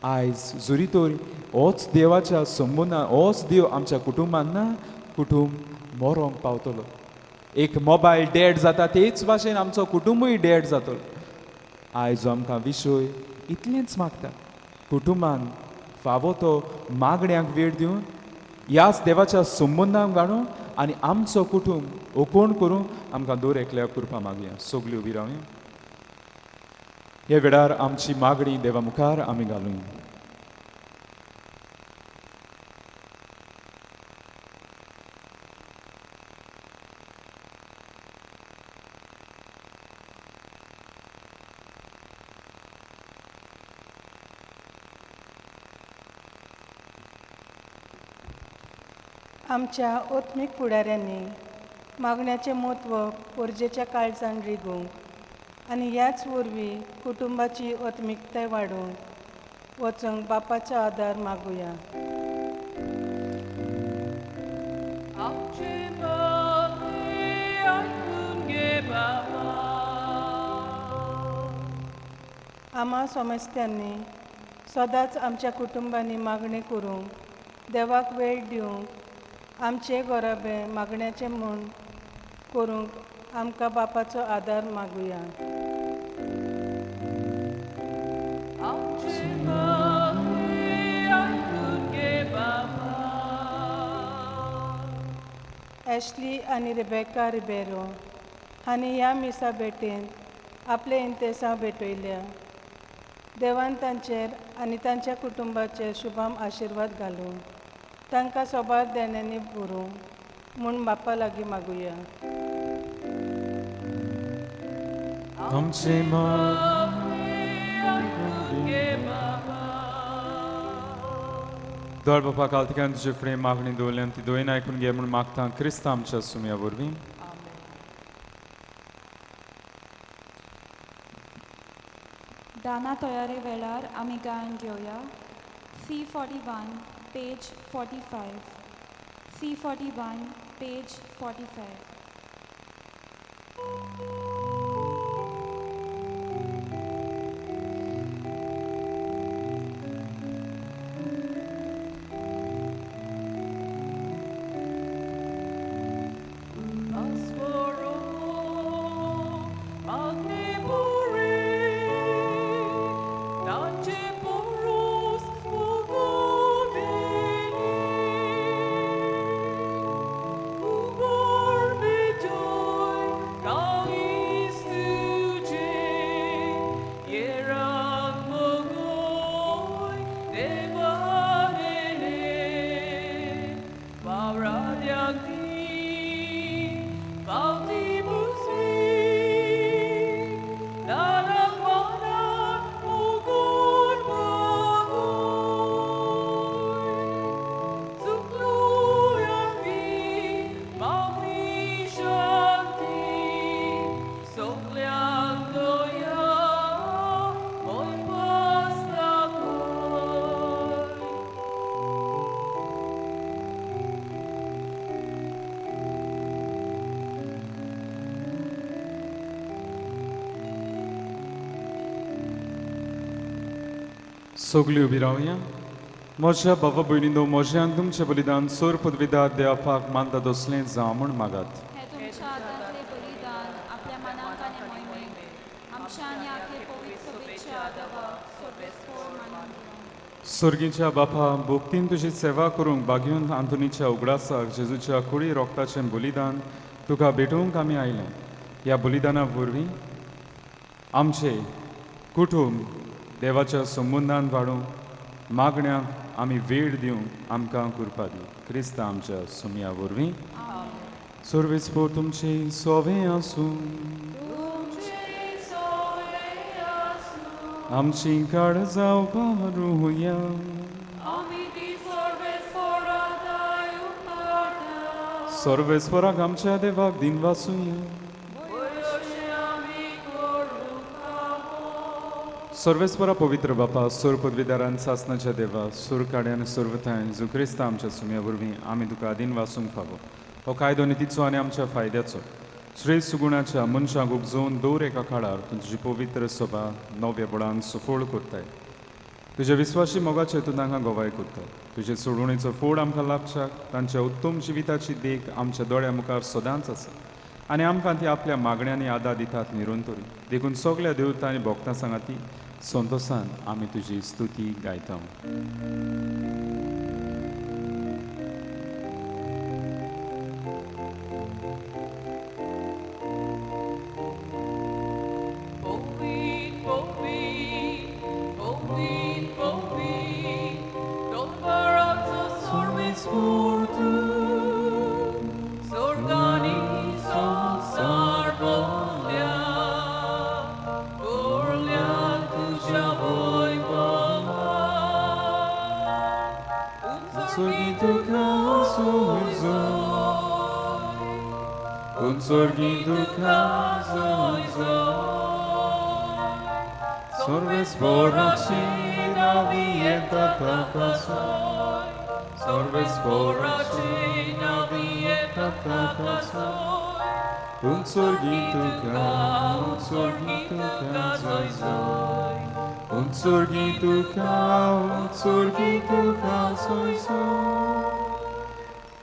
[SPEAKER 1] आयज जरी तर होच देवाच्या संबंदान, होच देव आमच्या कुटुंबान ना, कुटुंब मरोंक पावतलो. एक मोबायल डेड जाता तेच भाशेन आमचो कुटुंबूय डेड जातलो. आयज आमकां विशय इतलेंच मागता, कुटुंबान फावो तो मागण्याक वेळ दिवन ह्याच देवाच्या संबंदान घालून आनी आमचो कुटुंब ओकोण करून आमकां दर एकल्याक कृपा मागया. सगळी उबी रावया. ह्या वेळार आमची मागणी देवा मुखार आमी घालुया.
[SPEAKER 4] आमच्या आत्मीक फुडाऱ्यांनी मागण्याचें म्हत्व पोरजेच्या काळजान रिगूंक आनी ह्याच वरवीं कुटुंबाची आत्मिकताय वाडोवंक वचूंक बापाचो आदार मागुया.
[SPEAKER 3] आमचे मागणें आयकून घे बाबा.
[SPEAKER 4] आमा सोमेस्त्यांनी सदांच आमच्या कुटुंबांनी मागणें करूंक देवाक वेळ दिवंक आमचे घराबे मागण्याचें म्हूण करूंक आमकां बापाचो आदार मागुया.
[SPEAKER 3] आमचे मागणें आयकून घे बाबा.
[SPEAKER 4] एशली आनी रेबेका रिबेरो हांणी ह्या मिसा भेटेंत आपले इंतेसांव भेटयल्या. देवान तांचेर आनी तांच्या कुटुंबाचेर शुभाम आशिर्वाद घालूं, तांकां सोबार देण्यांनी भरूं म्हूण बापा लागीं मागुया.
[SPEAKER 1] आमचे
[SPEAKER 3] मागणें आयकून घे बाबा.
[SPEAKER 1] दोळ बापा कालतिकान तुजे फुडें मागणी दवरल्या ती दोन आयकून घे म्हूण मागता क्रिस्तांव आमच्या सुमया वरवीं.
[SPEAKER 5] दाना तयारे वेळार आमी गायन घेवया. C 41 page 45. C 41 page 45.
[SPEAKER 3] Aswaro Agniburi Tache Porus Ugomini Ugor Bejoy Kalistuje Yerak Mogoy Devanene Pauradyakti Pauti Busvi Narakvana Mugur Magoy Sukluyapi Mavi Shanti Sokleandoya Moy Pastakoy.
[SPEAKER 1] सगळी उबी रावया. म्हज्या बाबा भयणीनो, म्हजें आनी तुमचें बलिदान सोर पदवीदार देवापाक मानता तसलें जावं म्हूण मागात.
[SPEAKER 5] हे तुमच्या हातांतले बलिदान आपल्या मनाक आनी मोहिमेक आमच्या आनी आपले पवित्र सभेच्या देवाक सोबेस्पोर मानून घेवं.
[SPEAKER 1] सोर्गीच्या बापा, भोक्तीन तुजी सेवा करूंक बागेवन आंतोनीच्या उगडासाक जेजूच्या कुडी रोगताचें बलिदान तुका भेटोवंक आमी आयले. ह्या बलिदाना वरवीं आमचें कुटूंब देवाच्या संबंदान वाडूंक मागण्यांक आमी वेळ दिवंक आमकां कृपा दी. क्रिस्ता आमच्या सुमया वरवीं. सर्वेस पोर तुमचे सोवे आसूं.
[SPEAKER 3] तुमचे सोवे आसूं.
[SPEAKER 1] आमची काळजां उबारुया.
[SPEAKER 3] आमी ती सर्वेस्परादाय उपाटा.
[SPEAKER 1] सर्वेस्वराक आमच्या देवाक दिन वासुया.
[SPEAKER 3] वयशे आमी करूंक फावो.
[SPEAKER 1] सर्वेस्वरा पवित्र बापा, सोर पदवीदारान सासनाच्या देवा, सूर काड्यान सर्वथाय जो क्रिस्ता आमच्या सुम्या वरवीं आमी तुका आदीन वासूंक फावो. हो कायदो नितीचो आनी आमच्या फायद्याचो श्रेश्ठ सुगुणाच्या मनशांक उपजोवन दवर एका काळार तूं तुजी पवित्र सभा नव्या बळान सुफळ करताय. तुज्या विस्वाशी मोगाचे तूं तांकां गवाय करता. तुजे सोडवणेचो फोड आमकां लाभच्याक तांच्या उत्तम जिविताची देख आमच्या दोळ्या मुखार सदांच आसा आनी आमकां ती आपल्या मागण्यांनी आदार दितात निरंतरी. देखून सगल्या देवता आनी भक्तां सांगाती संतोसान आमी तुजी स्तुती गायता.
[SPEAKER 3] Povit, povit, povit, povit, Dombarazzo sorbis furtu, Sorgani sonsar bollia, Borlia tuja voi bova.
[SPEAKER 1] Unsurgi तुका जोय जोय, Unsurgi तुका जोय जोय, Sorves boracina vieta papasoy, Sorves boracina vieta papasoy, Unsurgi तुका, unsurgi तुका जोय जोय, Unsurgi तुका, unsurgi तुका जोय जोय.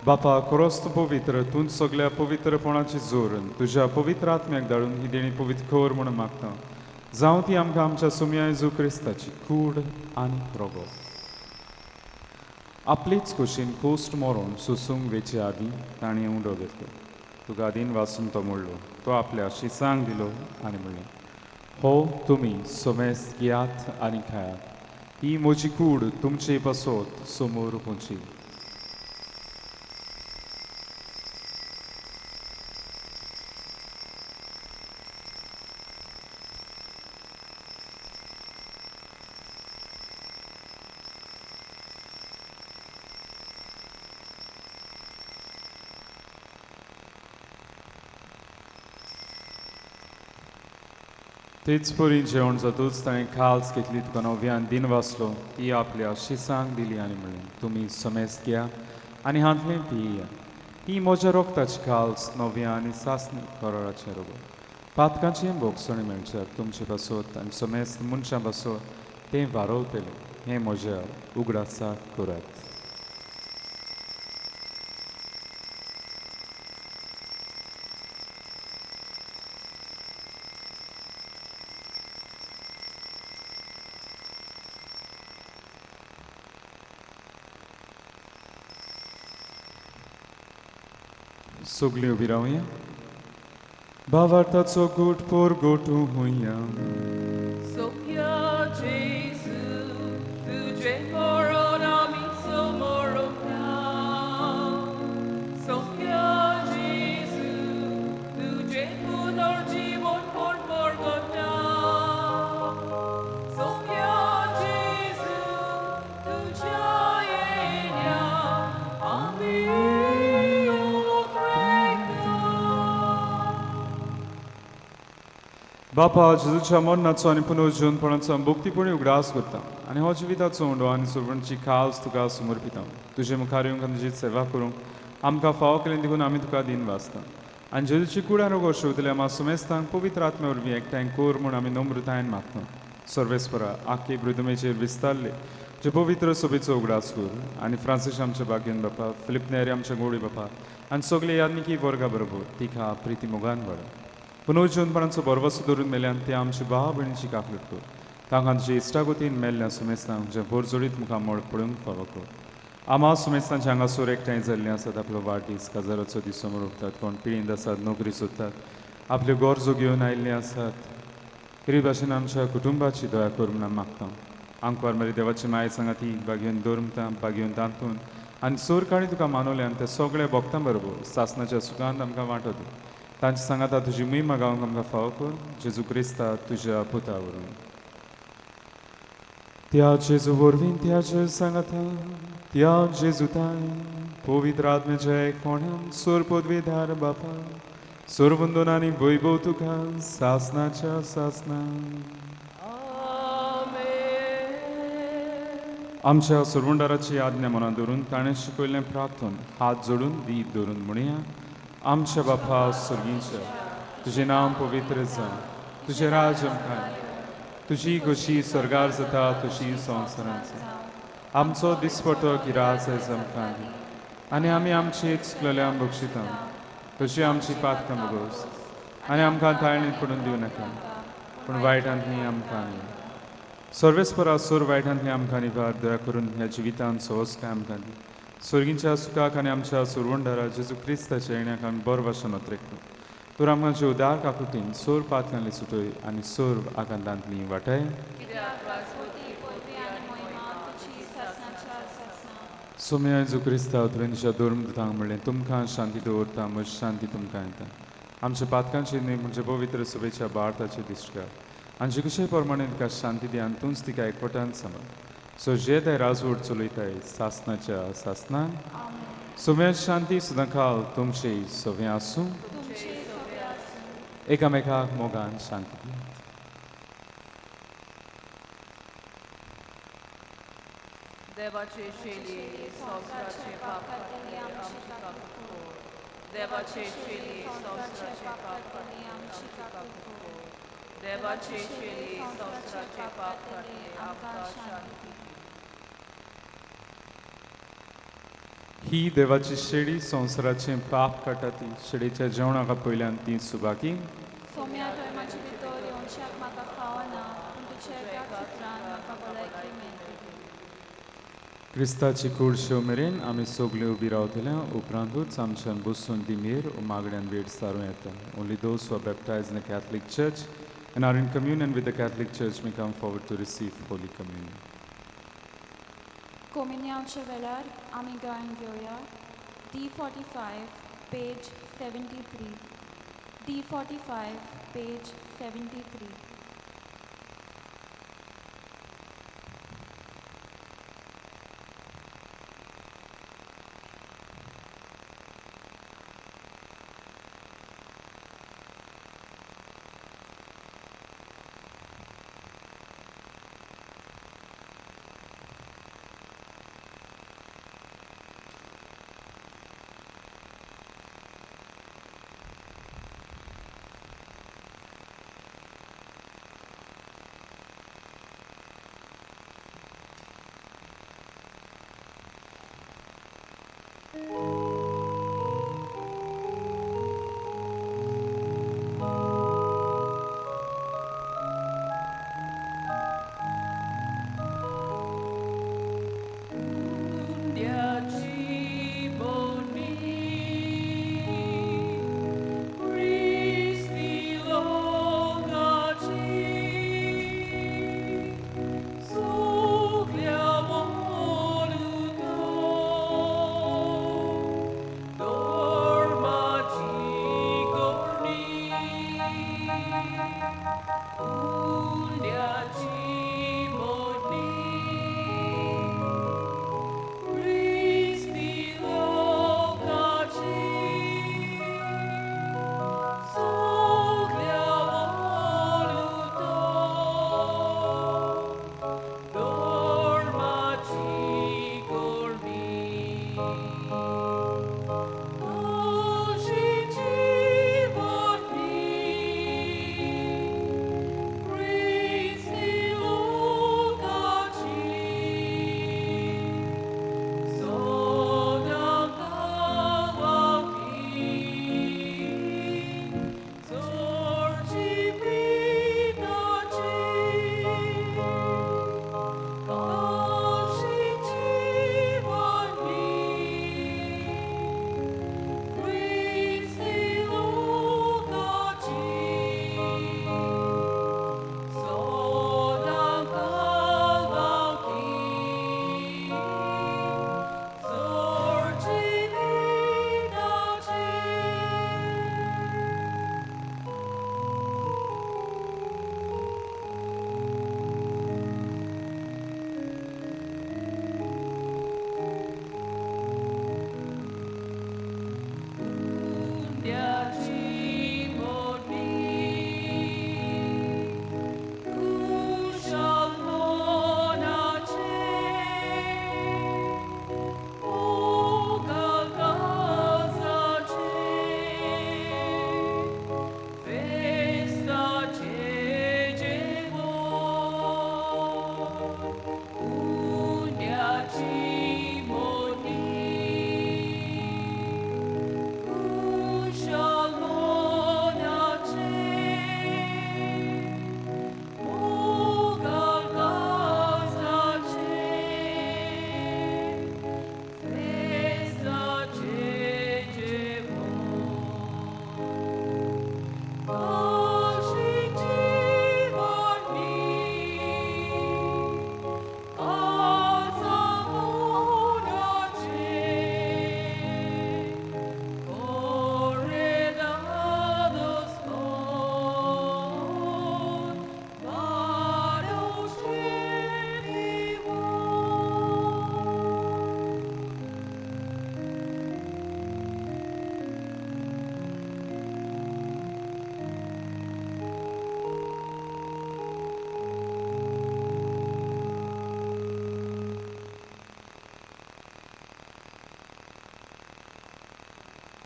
[SPEAKER 1] बापा खरोच तूं पवित्र, तूं सगल्या पवित्रपणाची जोर तुज्या पवित्र आत्म्याक धाडून ही देणी पवित्र कर म्हूण मागता. जावं ती आमकां आमच्या सुमया जेजू क्रिस्ताची कूड आनी रोगो. आपलेच कुशीन कोस्ट मरोन सुसूंक वेचे आदीं ताणें उंडो घेतलो, तुका आदीन वासून तो मोडलो, तो आपल्या शिसांक दिलो आनी म्हणलें, हो तुमी समेस्त घेयात आनी खायात, ही म्हजी कूड तुमचे पासत समोर पोंची. तेच परी जेवण जातूच ताणें खाल्स घेतली, तुका नव्यान दिन वाचलो, ती आपल्या शिसांक दिली आनी म्हणलें, तुमी समेस्त घ्या आनी हांतलें पिया, ही म्हज्या रोगताची खाल्स नव्या आनी सासणी करोळाचें रोग. पातकांचें भोगसणी मेळच्याक तुमचे पासत आनी समेस्त मनशां पासत तें वारोवतलें, हें म्हज्या उगडासाक करात. सगळीं उबी रावया. भावार्थाचो गोट पोर गोटू हुया.
[SPEAKER 3] Sophia Jesu, तुझे मरण आमी समोरता. Sophia Jesu, तुझे पुनर्जीवन पोर पोरगता. Sophia Jesu, तुझ्या येण्या आमी ओत्रेता.
[SPEAKER 1] बापा जेजूच्या मरणाचो आनी पुनर्जीवनपणाचो भक्तीपणी उगडास करता आनी हो जिविताचो उंडो आनी सुरवणची खास तुका समर्पिता. तुजे मुखार येवंक आनी तुजी सेवा करूंक आमकां फावो केलें देखून आमी तुका दिन वाचता. आनी जेजूची कुडान रोगो शिवतल्या आमा सुमेस्तांक पवित्र आत्म्या वरवीं एकठांय कर म्हूण आमी नम्रतायेन मागता. सर्वेस्परा आखे पृथ्वीचेर विस्तारले जे पवित्र सोबेचो उगडास कर आनी फ्रांसीस आमच्या बागेन बापा, फिलीप नेरी आमच्या गोडी बापा आनी सगळे यादनिकी वर्गा बरोबर तिका प्रिती मोगान वाडो. पुनर्जीवनपणाचो भरवसो धरून मेल्यान ते आमचे भाव भयणीची काकलूट कर. तांकां तुजे इश्टागतीन मेल्ल्या सुमेस्तांक जे भर जोडीत मुखार मोड पळोवंक फावो कर. आमा सुमेस्तांचे हांगासर एकठांय जाल्लीं आसात, आपलो वाडदीस काजाराचो दीस समोर उरतात, कोण पिळींत आसात, नोकरी सोदतात, आपल्यो गरजो घेवन आयिल्लीं आसात. तरी भाशेन आमच्या कुटुंबाची दया कर म्हूण आमी मागता. आंकवार मारी देवाची माय सांगाती बागेवन दवरता, बागेवन तांतून आनी सोर काणी तुका मानवल्यान त्या सगळ्या भक्तां बरोबर सासनाच्या सुखांत आमकां वांटो दी. तांचे सांगाता तुजी महिमा गावंक आमकां फावो कर, जेजू क्रिस्ता तुज्या पुता वरून. त्या जेजू वरवीं, त्या जेजू सांगाता, त्या जेजू ताय पवित्र आत्म्याच्या एकपणान सोर पदवीधार बापा, सोरवंदन आनी वैभव तुका सासनाच्या सासना. आमच्या सुरवंडाराची आज्ञा मनात धरून ताणें शिकयल्लें प्रार्थन हात जोडून दीत धरून म्हणया. आमच्या बापा सुर्गींच्या, तुजें नांव पवित्र जावं, तुजें राज आमकां, तुजी खोशी स्वर्गार जाता तशी संवसारांत जावं. आमचो दिसपटो गिरास आयज आमकां दी आनी आमी आमची चुकलेल्या बक्षिता तशी आमची पातकां बगोस आनी आमकां ताळणीत पडून दिवं नाका, पूण वायटांतली आमकां न्ही. सर्वेस्परा सोर वायटांतली आमकां निवार, दया करून ह्या जिवितांत सहज काय आमकां दी. स्वर्गींच्या सुखाक आनी आमच्या सुरवंडारा जेजू क्रिस्ताच्या येण्याक आमी बरो भाशेन अत्रेकता. तर आमकां जे उदार काकुटीन सोर पातकांतली सुटय आनी सोर आकांतांतली वाटाय. सोम्या जेजू क्रिस्ता तुवें तुज्या धर्मदूतांक म्हणलें, तुमकां शांती दवरता, म्हजी शांती तुमकां येता. आमच्या पातकांची न्हय म्हणजे पवित्र सभेच्या भारताची दिश्ट घाल आनी जे कशे प्रमाणे तिका शांती दी आनी तूंच तिका एकवटान सांबाळ. सो जे ते राजवट चलयताय सासनाच्या सासनान. सुम्या शांती सदांकाल तुमचे सगळें आसूं.
[SPEAKER 5] तुमचे सगळे आसूं.
[SPEAKER 1] एकामेकाक मोगान शांती दियात.
[SPEAKER 3] देवाचे शेली संवसाराचे पाप काडटली आमची काकूट कर. देवाचे शेली संवसाराचे पाप काडटली आमची काकूट कर. देवाचे शेली संवसाराचे पाप काडटली आमकां शांती दी.
[SPEAKER 1] ही देवाची शेडी संवसाराचें पाप काडटा ती शेडीच्या जेवणाक पयल्यान ती सुबाकी.
[SPEAKER 5] सोम्या थंय म्हाजे भितर येवशाक म्हाका फावना, पूण तुज्या एका सुत्रान म्हाका भलायकी मेळटली.
[SPEAKER 1] क्रिस्ताची कूड शेव मेरेन आमी सगळीं उबी रावतले. उपरांतूच आमच्यान बसून दिमेर मागण्यान वेळ सारूं येता. Only those who are baptized in the Catholic Church and are in communion with the Catholic Church may come forward to receive Holy Communion.
[SPEAKER 5] कोमिन्यांवच्या वेळार आमी गायन घेवया D 45 page 73, D 45 page 73.
[SPEAKER 3] Undiaci boni, Christi logaci, suglia voluto.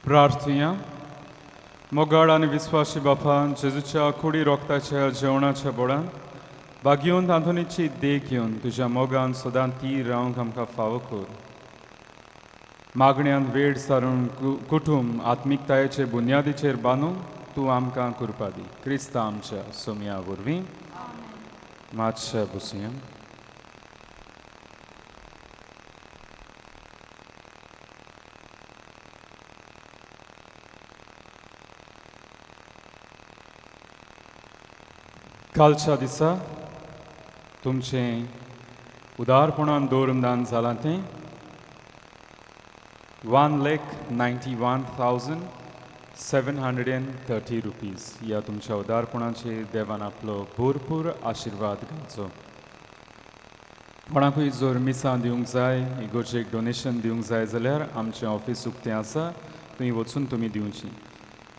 [SPEAKER 1] प्रार्थुया. मोगाळ आनी विस्वाशी बापा, जेजूच्या कुडी रोगताच्या जेवणाच्या बोडान बागयोवन आंतोनीची देख घेवन तुज्या मोगान सदां ती रावंक आमकां फावो कर. मागण्यान वेळ सारून कुटुंब आत्मिकतायेचे बुन्यादीचेर बांदून तूं आमकां कृपा दी. क्रिस्ता आमच्या सोमया वरवीं. मातशें बसुया. कालच्या दिसा तुमचें उदारपणान दवरून जालां तें 1,91,730 रुपीज. ह्या तुमच्या उदारपणाचेर देवान आपलो भरपूर आशिर्वाद घालचो. कोणाकूय जर मिसां दिवंक जाय, इगोर्जेक डोनेशन दिवंक जाय जाल्यार आमचें ऑफीस उक्तें आसा, थंय वचून तुमी दिवची.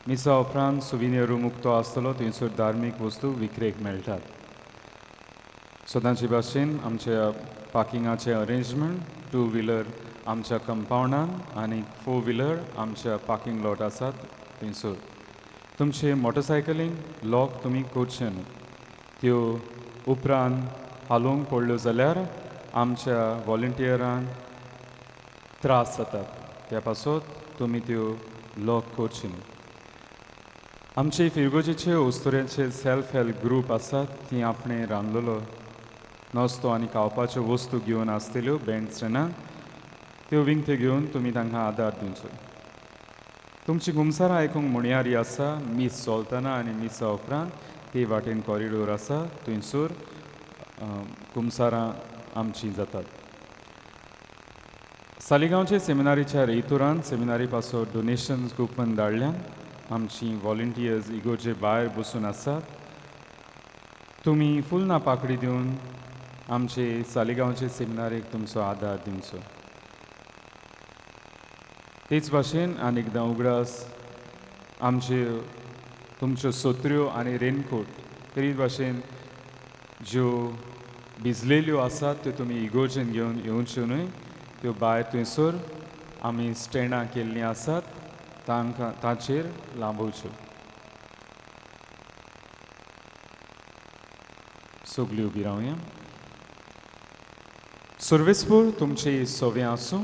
[SPEAKER 1] मिसा उपरांत सुविनियर रूम उक्तो आसतलो, थंयसर धार्मीक वस्तू विक्रेक मेळटात. सदांचे भाशेन आमच्या पार्किंगाचें अरेंजमेंट, टू व्हिलर आमच्या कंपावंडान आनी फोर व्हिलर आमच्या पार्किंग लॉट आसात थंयसर. तुमचे मोटरसायकलींक लॉक तुमी करचे न्हू, त्यो उपरांत हालोवंक पडल्यो जाल्यार आमच्या वॉलंटियरांक त्रास जातात, त्या पासत तुमी त्यो लॉक करच्यो न्हू. आमचे फिरगोजेचे अस्तुऱ्यांचे सेल्फ हेल्प ग्रूप आसात, ती आपणें रांदलेलो नस्तो आनी खावपाच्यो वस्तू घेवन आसतल्यो बँड स्टँडान, त्यो विंगत्यो घेवन तुमी तांकां आदार दिवचो. तुमची गुमसारां आयकूंक म्हणयारी आसा. मीस चलतना आनी मिसा उपरांत ते वाटेन कॉरिडोर आसा, थंयसर कुमसारां आमचीं जातात. सालिगांवचे सेमिनारीच्या रेतुरान सेमिनारी पासत डोनेशन्स कुपन धाडल्यान. आमची वॉलंटियर्स इगोर्जे भायर बसून आसात. तुमी फुलना पाकडी दिवन आमचे सालिगांवचे सेमिनारीक तुमचो आदार दिवचो. तेच भाशेन आनी एकदां उगडास आमच्यो तुमच्यो सोत्र्यो आनी रेनकोट तरी भाशेन ज्यो भिजलेल्यो आसात त्यो तुमी इगोर्जेन घेवन येवच्यो न्हय, त्यो भायर थंयसर आमी स्टँडां केल्लीं आसात तांकां ताचेर लांबोवच्यो. सगळीं उबी रावया. सर्वेस्पूर तुमचे सवे आसूं.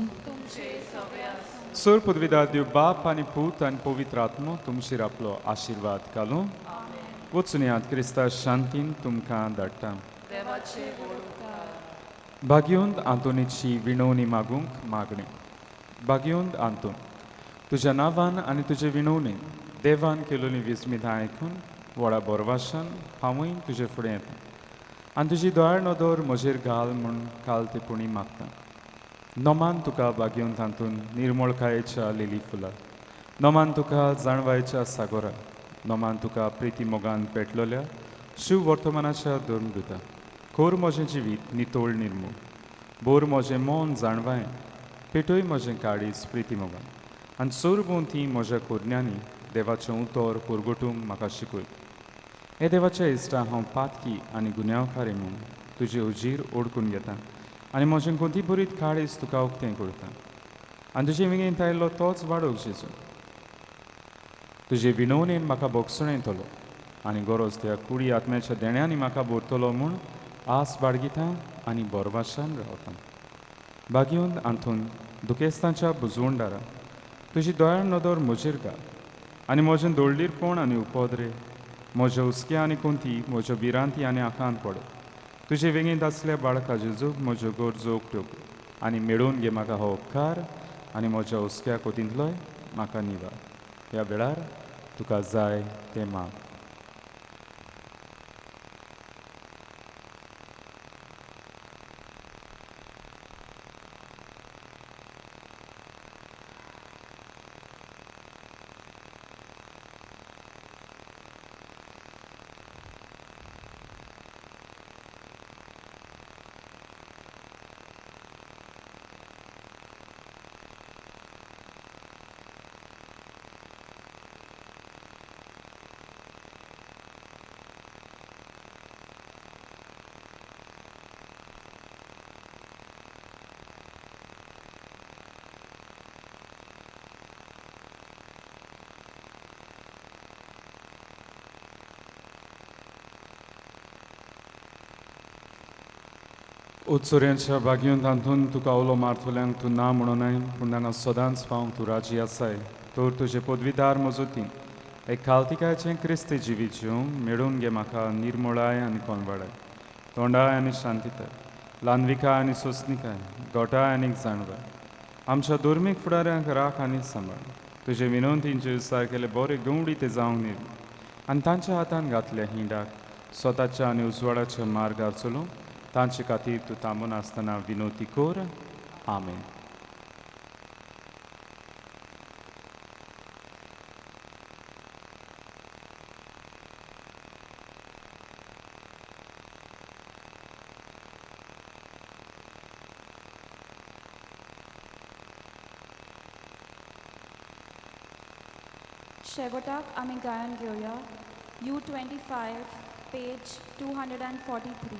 [SPEAKER 1] सर पदवीदार देव बाप आनी पूत आनी पवित्र आत्मो तुमचेर आपलो आशिर्वाद घालूं. वचून याद क्रिस्ता शांतीन तुमकां धाडटा. भाग्योंत आंतोनीची विणवणी मागूंक मागणें. भाग्योंत आंतोन, तुज्या नांवान आनी तुजे विणवणेन देवान केलोली विस्मितां आयकून व्हडा बोरवाशान हांवूय तुजे फुडें येता आनी तुजी दोळ्या नदर म्हजेर घाल म्हूण काल ते पुणी मागता. नमान तुका भाग्योंत आंतोन निर्मळकायेच्या लिली फुलां, नमान तुका जाणवायच्या सागोरा, नमान तुका प्रिती मोगान पेटलोल्या शिव वर्तमानाच्या धर्मदुता. कोर म्हजें जिवीत नितोळ निर्मूळ, बोर म्हजें मन जाणवाय, पेटय म्हजें काळीज प्रिती मोगान आनी सोरभोंवती म्हज्या कोरण्यांनी देवाचें उतर पुरगोटूंक म्हाका शिकय. हे देवाच्या इश्टा, हांव पातकी आनी गुन्यांवकारी म्हूण तुजे उजीर ओडकून घेता आनी म्हजें कोंती बरीत काळीज तुका उक्तें करता आनी तुजे विंगेंत आयिल्लो तोच वाडोवंक जेजू. तुजे विणवणेन म्हाका भोगसण येतलो आनी गरज त्या कुडी आत्म्याच्या देण्यांनी म्हाका भरतलो म्हूण आस बाळगिता आनी बोरवाशान रावता. बागयोन आंतून दुखेस्तांच्या बुजवणदारा तुजी दयाळ नदर म्हजेर घाल आनी म्हजें दोळडीरपण आनी उपद्रे, म्हज्या हुस्क्या आनी कोंती, म्हज्यो भिरांती आनी आकांत पड. तुजे वेंगेंत आसल्या बाळका जेजूक म्हज्यो गरजो उक्त्यो आनी मेळोवन घे म्हाका हो उपकार आनी म्हज्या हुस्क्या कोतींतलोय म्हाका निवार. ह्या वेळार तुका जाय तें माग. उत्सुऱ्यांच्या बागयोन तातूंत तुका उलो मारतल्यांक तूं ना म्हणूनय पूण तांकां सदांच पावंक तूं राजी आसाय तर तुजे पदवीदार मजतीन एक खालतिकायचें क्रिस्ती जिवीत जिवंक मेळून घे म्हाका निर्मोळाय आनी कोनवाडाय तोंडाय आनी शांतिताय ल्हानविकाय आनी सोंसणिकाय गोठाय आनी जाणवाय आमच्या धर्मीक फुडाऱ्यांक राख आनी सांबाळ तुजे विनवतींचे सारकेले बरे गवडी ते जावंक न्ही आनी तांच्या हातान घातल्या हिंडाक स्वताच्या आनी उजवाडाच्या मार्गार चलूंक तांचे खातीर तूं थांबून आसतना विनोती कर. आमेन.
[SPEAKER 5] शेवटाक आमी गायन घेवया U 25 page 243.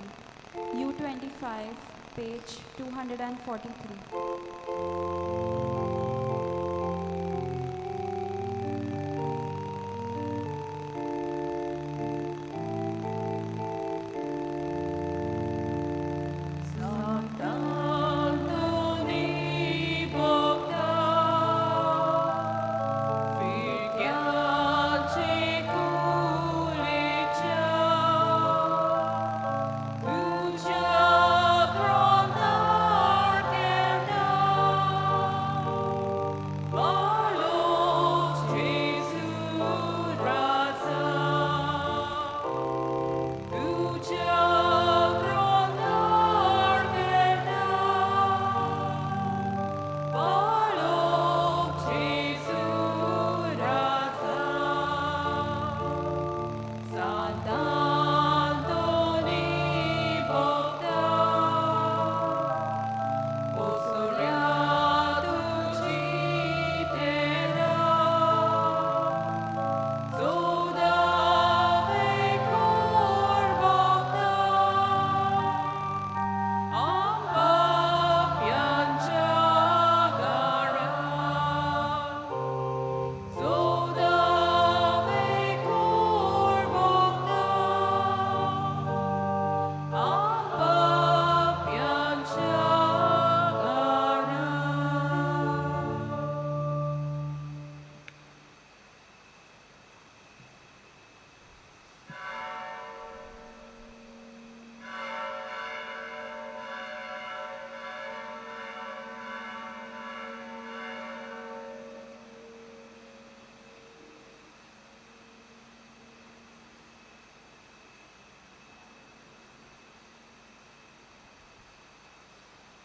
[SPEAKER 5] U 25 page 243.